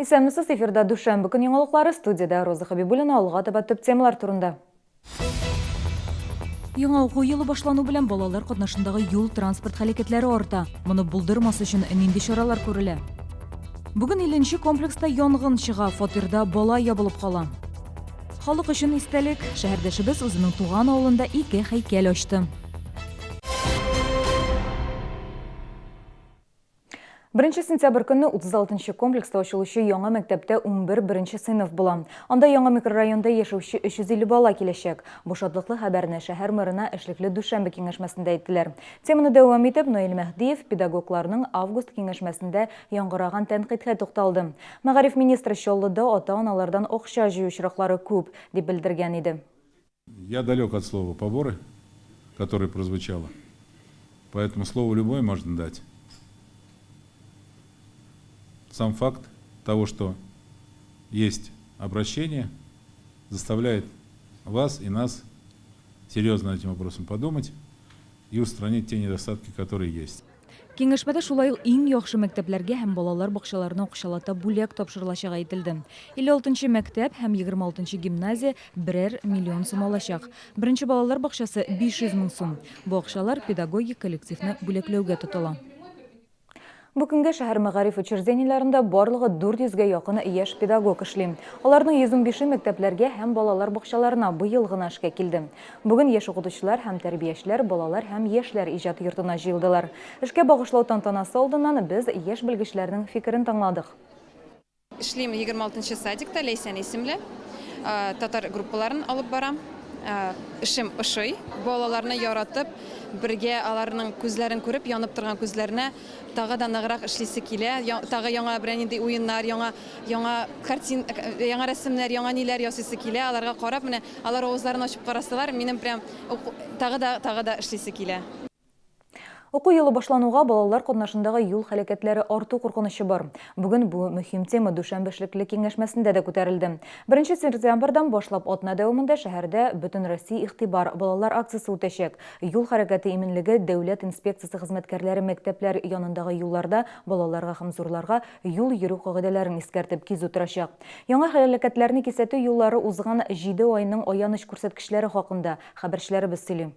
Исәнмесез, эфирда дүшәмбе көн яңалыклары, студиядә Роза Хабибуллина, алга таба төп темалар турында. Яңа уку елы башлану белән балалар катнашындагы юл-транспорт һәлакәтләре арта. Моны булдырмас өчен нинди чаралар күрелә? Бүген 50 нче комплекста янгын чыга, фатирда бала ябылып кала. Халык өчен истәлек, шәһәрдәшебез үзенең туган авылында ике һәйкәл ачты. Беренче сентябрь көнне 36 нчы комплекста ачылучы яңа мәктәптә 11 беренче сыйныф була. Анда яңа микрорайонда яшәүче 350 бала киләчәк. Бу шатлыклы хәбәрне шәһәр мэрына эшлекле дүшәмбе киңәшмәсендә әйттеләр. Теманы дәвам итеп, Наил Мәһдиев педагогларның август киңәшмәсендә яңгыраган тәнкыйтькә тукталды. Мәгариф министры Чаллыда ата-аналардан акча җыю очраклары күп, дип белдергән иде. Я далек от слова поборы, которое прозвучало. Поэтому слово любое можно дать. Сам факт того, что есть обращение, заставляет вас и нас серьезно над этим вопросом подумать и устранить те недостатки, которые есть. Киңәшмәдә шулай ук иң яхшы мәктәпләргә һәм балалар бакчаларына акчалата бүләк тапшырылачагы әйтелде. 56 нчы мәктәп һәм 26 нчы гимназия берәр миллион сум алачак. Беренче балалар бакчасы, 500 мең сум. Бу акчалар педагогик коллективны бүләкләүгә тотыла. Бу көнгә шәһәр мәгариф учреждениеләрендә барлыгы 400 гә якын яшь педагог эшли. Аларның 115-е мәктәпләргә һәм балалар бакчаларына быел гына эшкә килде. Бүген яшь укытучылар һәм тәрбиячеләр Балалар һәм яшьләр иҗат йортына җыелдылар. Эшкә багышлау тантанасы алдыннан без яшь белгечләрнең фикерен тыңладык. Эшлим 26 нчы садикта, Ләйсән исемле. Татар группаларын алып барам. Эшем ошый. Балаларны яратып, бергә аларның күзләрен күреп, янып торган күзләренә тагы да ныграк эшлисе килә. Тагы яңа берәр нинди уеннар, яңа яңа картин, яңа рәсемнәр, яңа ниләр ясыйсы килә. Аларга карап, менә алар авызларын ачып карасалар, минем прям тагы да, тагы да эшлисе килә. Уку елы башлануга балалар катнашындагы юл һәлакәтләре арту куркынычы бар. Бүген бу мөһим тема дүшәмбе эшлекле киңәшмәсендә дә күтәрелде. Беренче сентябрьдән башлап атна дәвамында шәһәрдә Бөтенроссия игътибар, балалар акциясе үтәчәк. Юл хәрәкәте иминлеге дәүләт инспекциясе хезмәткәрләре мәктәпләр янындагы юлларда балаларга һәм зурларга юл йөрү кагыйдәләрен искәртеп кизү торачак. Яңа һәлакәтләрне кисәтү юллары узган җиде айның аяныч күрсәткечләре хакында хәбәрчеләребез сөйли.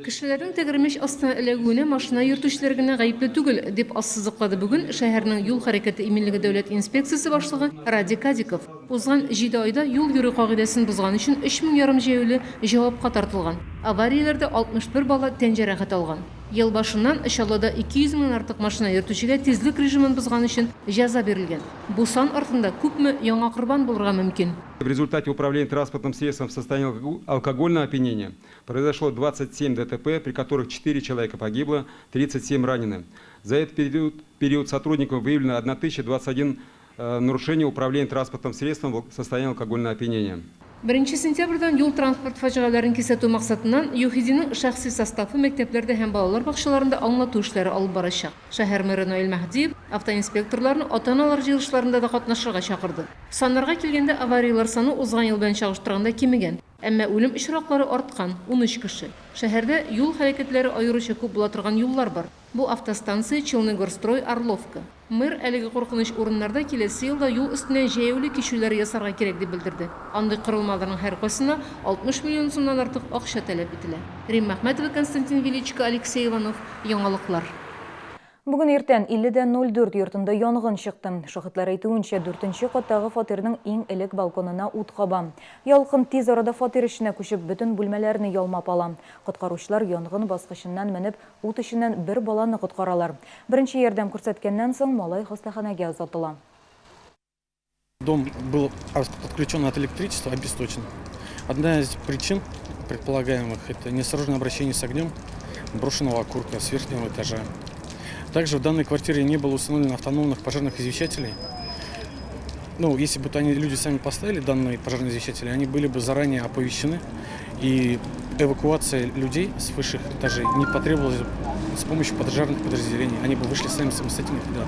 Кешеләрнең тәгәрмәч астына эләгүенә машина йөртүчеләр генә гаепле түгел, дип ассызыклады бүген шәһәрнең юл хәрәкәте иминлеге дәүләт инспекциясе башлыгы Радик Кадиков. Узган җиде айда юл йөрү кагыйдәсен бозган өчен өч мең ярым җәяүле җавапка тартылган. Аварияләрдә 61 бала тән җәрәхәте алган. Ел башыннан Чаллыда 200 меңнән артык машина йөртүчегә тизлек режимын бозган өчен җәза бирелгән. Бу сан артында күпме яңа корбан булырга мөмкин? В результате управления транспортным средством в состоянии алкогольного опьянения произошло 27 ДТП, при которых 4 человека погибло, 37 ранены. За этот период, период сотрудникам выявлено 1021 э, нарушение управления транспортным средством в состоянии алкогольного опьянения. Беренче сентябрьдән юл-транспорт фаҗигаләрен кисәтү максатыннан ЮХИДИнең шәхси составы мәктәпләрдә һәм балалар бакчаларында аңлату эшләре алып барачак. Шәһәр мэры Наил Мәһдиев автоинспекторларны ата-аналар җыелышларында да катнашырга чакырды. Саннарга килгәндә, аварияләр саны узган ел белән чагыштырганда кимегән. Әмма үлем очраклары арткан, 13 кеше. Шәһәрдә юл һәлакәтләре аеруча күп була торган юллар бар. Бу автостанция, Челныгорстрой, Орловка. Мэр әлеге куркыныч урыннарда киләсе елда юл өстеннән җәяүле кичүләр ясарга кирәк дип белдерде. Андый корылмаларның һәркайсына 60 миллион сумнан артык акча таләп ителә. Римма Әхмәтова, Константин Величко, Алексей Иванов, Яңалыклар. Бүген иртән 50 дә 04 йортында янгын чыкты. Шаһитлар әйтүенчә, дүртенче каттагы фатирның иң элек балконына ут каба. Ялкын тиз арада фатир эченә күчеп, бөтен бүлмәләрне ялмап ала. Коткаручылар янгын баскычыннан менеп, ут эченнән бер баланы коткаралар. Беренче ярдәм күрсәткәннән соң, малай хастаханәгә озатыла. Дом был отключен от электричества, обесточен. Одна из причин предполагаемых – это неосторожное обращение с огнем брошенного окурка с верхнего этажа. Также в данной квартире не было установлено автономных пожарных извещателей. Ну, если бы они, люди сами поставили данные пожарные извещатели, они были бы заранее оповещены, и эвакуация людей с высших этажей не потребовалась с помощью пожарных подразделений. Они бы вышли сами самостоятельно. Да.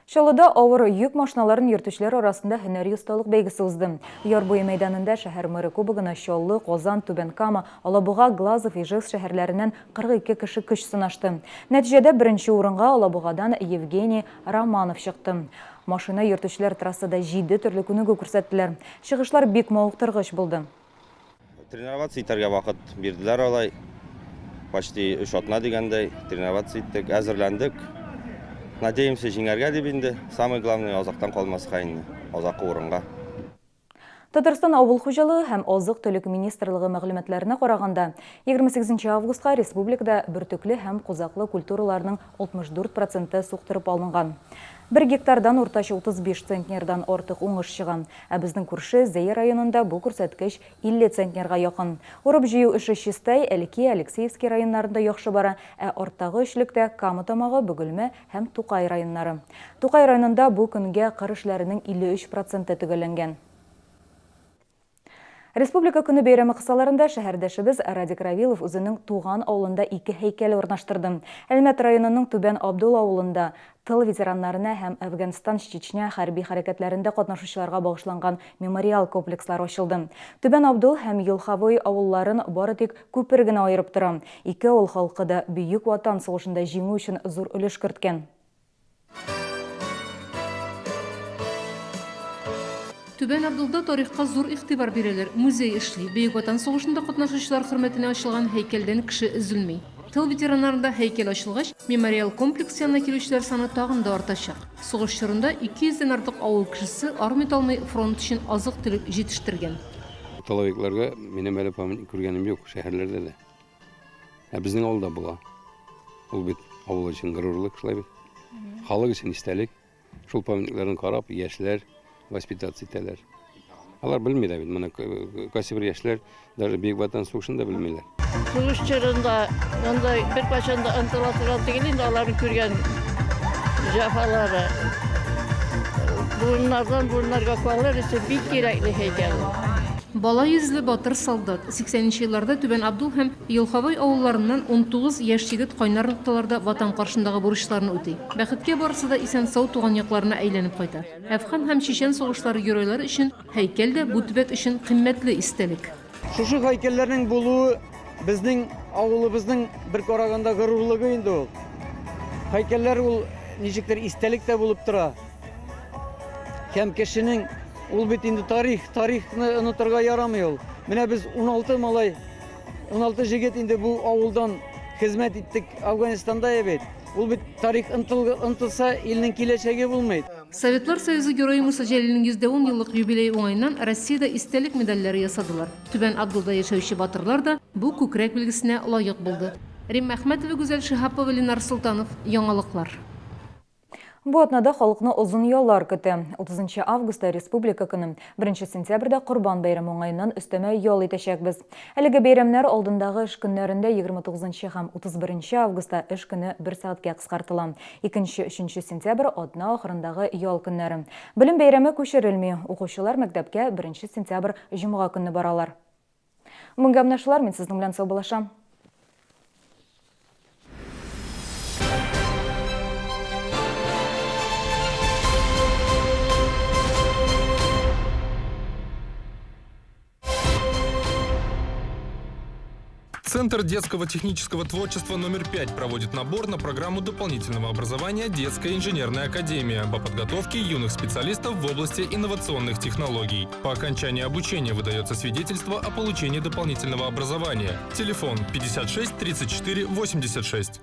Чаллыда авыр йөк машиналарын йөртүчеләр арасында һөнәри осталык бәйгесе узды. Яр буе мәйданында шәһәр мэры кубогына Чаллы, Казан, Түбән Кама, Алабуга, Глазов, Ижевск шәһәрләреннән 42 кеше көч сынашты. Нәтиҗәдә беренче урынга Алабугадан Евгений Романов чыкты. Машина йөртүчеләр трассада җиде төрле күнегү күрсәттеләр. Чыгышлар бик мавыктыргыч булды. Тренироваться итәргә вакыт бирделәр алай. Почти өч атна дигәндәй тренироваться иттек, әзерләндек. Надеемся җиңәргә дип инде. Самое главное азактан калмаска инде, азаккы урынга. Татарстан Авыл хуҗалыгы һәм азык-төлек министрлыгы мәгълүматларына караганда, 28 нче августка республикада бөртекле һәм кузаклы культураларның 64 проценты суктырып алынган. Бер гектардан уртача 35 центнердан артык уңыш чыга. Ә безнең күрше Зәй районында бу күрсәткеч 50 центнерга якын. Урып-җыю эше Чистай, Әлки, Алексеевский районнарында яхшы бара, ә арттагы өчлектә, Кама Тамагы, Бөгелмә һәм Тукай районнары. Тукай районында бу көнгә кыр эшләренең 53 проценты төгәлләнгән. Республика көне бәйрәме кысаларында шәһәрдәшебез Радик Равилов үзенең туган авылында ике һәйкәл урнаштырды. Әлмәт районының Түбән Абдул авылында тыл ветераннарына һәм Әфганстан-Чечня хәрби хәрәкәтләрендә катнашучыларга багышланган мемориал комплекслар ачылды. Түбән Абдул һәм Елховой авылларын бары тик күпер генә аерып тора. Ике авыл халкы да Бөек Ватан сугышында җиңү өчен зур өлеш керткән. Түбән Абдулда тарихка зур игътибар бирәләр, музей эшли. Бөек Ватан сугышында катнашучылар хөрмәтенә ачылган һәйкәлдән кеше өзелми. Тыл ветераннарында һәйкәл ачылгач, мемориал комплекс янына килүчеләр саны тагын да артачак. Сугыш чорында 200 дән артык авыл кешесе армый-талмый фронт өчен азык-төлек җитештергән. Тыловикларга минем әле памятник күргәнем юк, шәһәрләрдә дә. Ә безнең авылда була. Ул бит авыл өчен горурлык, шулай бит. Халык өчен истәлек. Шул памятникларны карап, яшьләр воспитаться итәләр. Алар белми дә бит, моны кайсы бер яшьләр даже Бөек Ватан сугышын да белмиләр. Сугыш чорында анда беркайчан да онытыла торган түгел инде аларның күргән җәфалары. Буыннардан буыннарга калыр өчен бик кирәкле һәйкәл. Бала йөзле батыр солдат. 80 нче елларда Түбән Абдул һәм Елховой авылларыннан 19 яшь егет кайнар нокталарда Ватан каршындагы бурычларын үти. Бәхеткә, барысы да исән-сау туган якларына әйләнеп кайта. Әфган һәм Чечен сугышлары геройлары өчен һәйкәл дә бу төбәк өчен кыйммәтле истәлек. Шушы һәйкәлләрнең булуы безнең авылыбызның бер караганда горурлыгы инде ул. Һәйкәлләр ул ничектер истәлек тә булып тора. Һәм кешенең ул бит инде тарих, тарихны онытырга ярамый ул. Менә без 16 малай, 16 җегет инде бу авылдан хезмәт иттек Афганистанда бит. Ул бит тарих онытылса, илнең киләчәге булмый. Советлар Союзы Герое Муса Җәлилнең 110 еллык юбилее уңаеннан Россиядә истәлек медальләре ясадылар. Түбән Абдулда яшәүче батырлар да бу күкрәк билгесенә лаек булды. Римма Әхмәтова, Гүзәл Шиһапова, Ленар Солтанов, Яңалыклар. Бу атнада халыкны озын яллар көтә. 30 нчы августта Республика көне, беренче сентябрьдә Корбан бәйрәме уңаеннан өстәмә ял итәчәкбез. Әлеге бәйрәмнәр алдындагы эш көннәрендә 29 нчы һәм 31 нче августта эш көне бер сәгатькә кыскартыла. Икенче, өченче сентябрь, атна ахырындагы ял көннәре. Белем бәйрәме күчерелми. Укучылар мәктәпкә беренче сентябрь җомга көнне баралар. Бүгенгә менә шулар, мин сезнең белән саубуллашам. Центр детского технического творчества номер 5 проводит набор на программу дополнительного образования «Детская инженерная академия» по подготовке юных специалистов в области инновационных технологий. По окончании обучения выдается свидетельство о получении дополнительного образования. Телефон 56 34 86.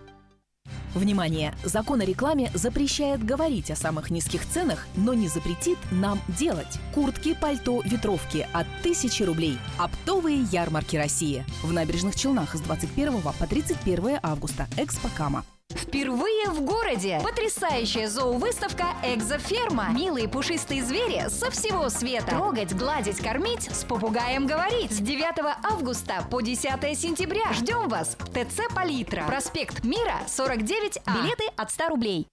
Внимание! Закон о рекламе запрещает говорить о самых низких ценах, но не запретит нам делать. Куртки, пальто, ветровки от 1000 рублей. Оптовые ярмарки России. В набережных Челнах с 21 по 31 августа. Экспо Кама. Впервые в городе! Потрясающая зоовыставка «Экзоферма». Милые пушистые звери со всего света. Трогать, гладить, кормить, с попугаем говорить. С 9 августа по 10 сентября. Ждем вас в ТЦ «Палитра». Проспект Мира, 49А. Билеты от 100 рублей.